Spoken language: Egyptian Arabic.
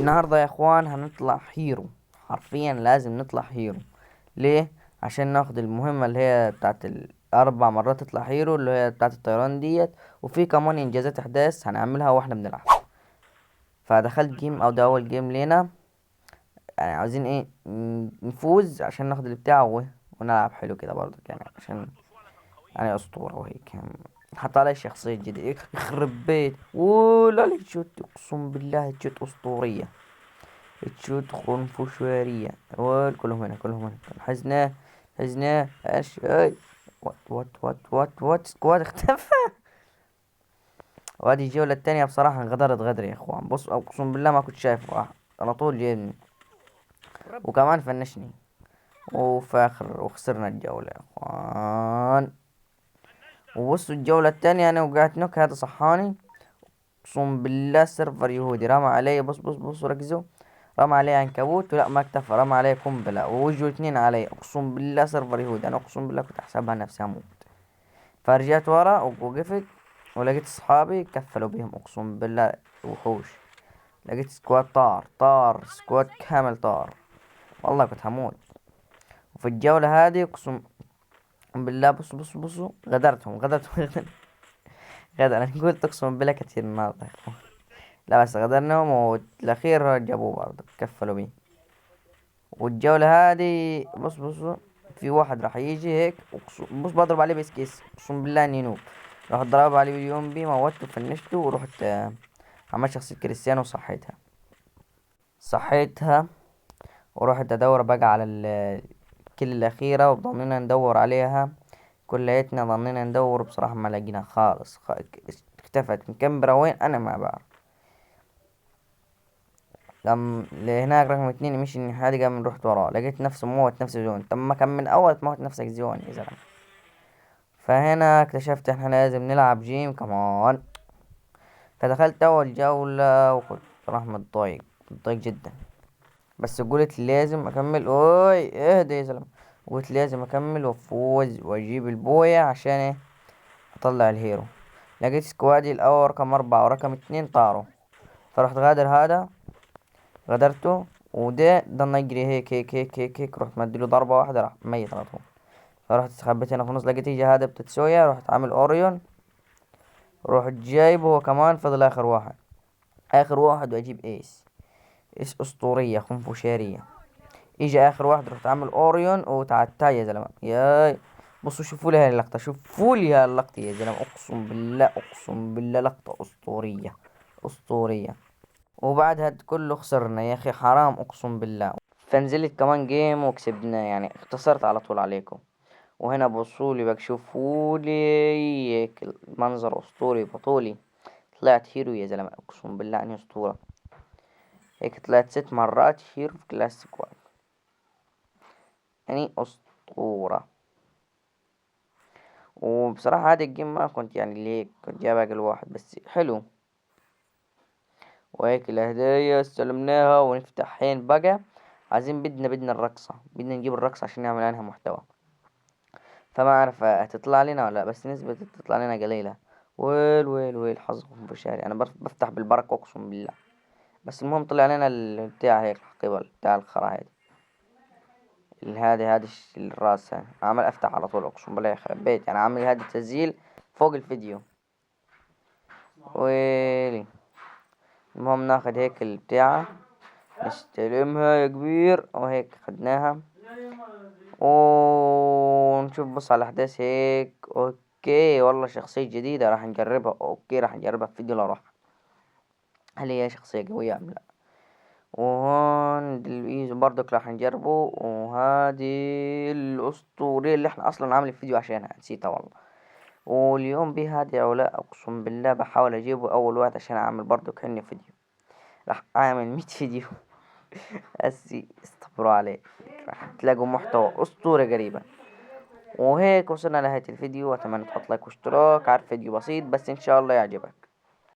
النهارده يا اخوان هنطلع hero، حرفيا لازم نطلع hero. ليه؟ عشان ناخد المهمة اللي هي بتاعت الاربع مرات تطلع hero اللي هي بتاعت الطيران ديت، وفي كمان انجازات احداث هنعملها واحنا بنلعب. فدخلت game، او ده اول game لينا، يعني عاوزين ايه؟ نفوز عشان ناخد البتاع ونلعب حلو كده برضك، عشان اسطورة وهيك. حط علي شخصية جديدة، يخرب بيت ولا ال headshot، اقسم بالله headshot اسطورية، headshot خنفشارية. وال كلهم هنا، كلهم هنا. حزناه حزناه ايش؟ اي what what what what what، squad اختفى. وادي الجولة التانية بصراحة انغدرت غدر يا اخوان. بص اقسم بالله ما كنت شايفه، راح على طول جايبني وكمان فنشني، وفي اخر وخسرنا الجولة يا اخوان. وبصوا الجولة التانية انا وقعت knock، هذا صحاني اقسم بالله server يهودي رمى علي. بص بص بص ركزوا، رمى علي عنكبوت ولا ما اكتفى، رمى علي قنبلة ووجهه اتنين علي. اقسم بالله server يهودي، انا اقسم بالله كنت احسبها نفسي هموت. فرجعت ورا ووقفت ولقيت اصحابي كفلوا بيهم، اقسم بالله وحوش. لقيت squad طار، طار squad كامل طار، والله كنت هموت. وفي الجولة هذه اقسم بالله بصوا بصوا بصوا غدرتهم، غدرتهم، غدر. انا قلت اقسم بالله كثير النهارده، لا بس غدرناهم والاخير جابوه برضه كفلوا بيه. والجولة هذه بص بص في واحد راح يجي هيك، بص بضرب عليه ب SKS، اقسم بالله اني noob. رحت ضرب عليه بال UMP، موته وفنشته، ورحت عملت شخصية كريستيانو وصحيتها، صحيتها. ورحت ادور بقى على ال kill الاخيرة، وضلينا ندور عليها كليتنا، ضلينا ندور بصراحة ما لقينا خالص، اختفت مكمبرة وين انا ما بعرف. لم لهناك رقم 2 مشي الناحية دي، قام رحت وراه لقيت نفسه موت نفسه zone. طب ما كان من اول تموت نفسك zone يا زلمة. فهنا اكتشفت احنا لازم نلعب game كمان. فدخلت اول جولة وكنت بصراحة متضايق، متضايق جدا، بس قلت لازم اكمل. اوي اهدى يا زلمة، قلت لازم اكمل وافوز واجيب ال booyah عشان ايه؟ اطلع ال hero. لقيت squad ي الاول رقم 4 ورقم 2 طاروا، فرحت غادر هذا، غدرته، وده ضلنا يجري هيك هيك هيك هيك هيك، رحت مديله ضربة واحدة راح ميت على طول. فرحت استخبيت هنا في النص، لقيت يجي هذا بتتسويا، رحت عامل اوريون، رحت جايبه هو كمان، فضل اخر واحد، اخر واحد واجيب ace، ace اسطورية خنفشارية. اجى اخر واحد رحت عامل اوريون وتعتها يا زلمة. ياي بصوا شوفوا لي هاي اللقطة، شوفوا لي هاي اللقطة يا زلمة، اقسم بالله اقسم بالله لقطة اسطورية اسطورية. وبعد هاد كله خسرنا يا اخي حرام اقسم بالله. فنزلت كمان game وكسبنا، اختصرت على طول عليكم. وهنا بصوا لي بقى، شوفوا لي هيك المنظر اسطوري بطولي، طلعت hero يا زلمة اقسم بالله اني اسطورة. هيك طلعت 6 مرات hero في Clash Squad، يعني اسطورة. وبصراحة هذا ال game ما كنت اللي هيك كنت جايب اقل واحد، بس حلو. وهيك الهدايا استلمناها، ونفتح حين بقى عايزين بدنا الرقصة، بدنا نجيب الرقصة عشان نعمل عنها محتوى. فما اعرف هتطلع لنا ولا لا، بس نسبة تطلع لنا قليلة. ويل ويل ويل حظ خنفشاري، انا بفتح بالبركة اقسم بالله. بس المهم طلع لنا البتاع هيك الحقيبة بتاع الخرا هادي الهادي، هادي الراس هذا. عمل افتح على طول اقسم بالله يخرب بيت، عامل هذا التسجيل فوق الفيديو. ويلي المهم ناخد هيك البتاعة نستلمها يا كبير، وهيك خدناها. ونشوف بص على الاحداث هيك. okay والله شخصية جديدة راح نجربها، okay راح نجربها في فيديو لروح، هل هي شخصية قوية ام لا. وهون الايزو برضك راح نجربه، وهذه الاسطورية اللي احنا اصلا عامل الفيديو عشانها نسيتها والله. واليوم بي هذه او لا اقسم بالله بحاول اجيبه اول واحد عشان اعمل برضك هني فيديو، راح اعمل 100 فيديو بس استبروا عليه، راح تلاقوا محتوى اسطوري قريبا. وهيك وصلنا لنهاية الفيديو، واتمنى تحط لايك واشتراك. عارف فيديو بسيط بس ان شاء الله يعجبك.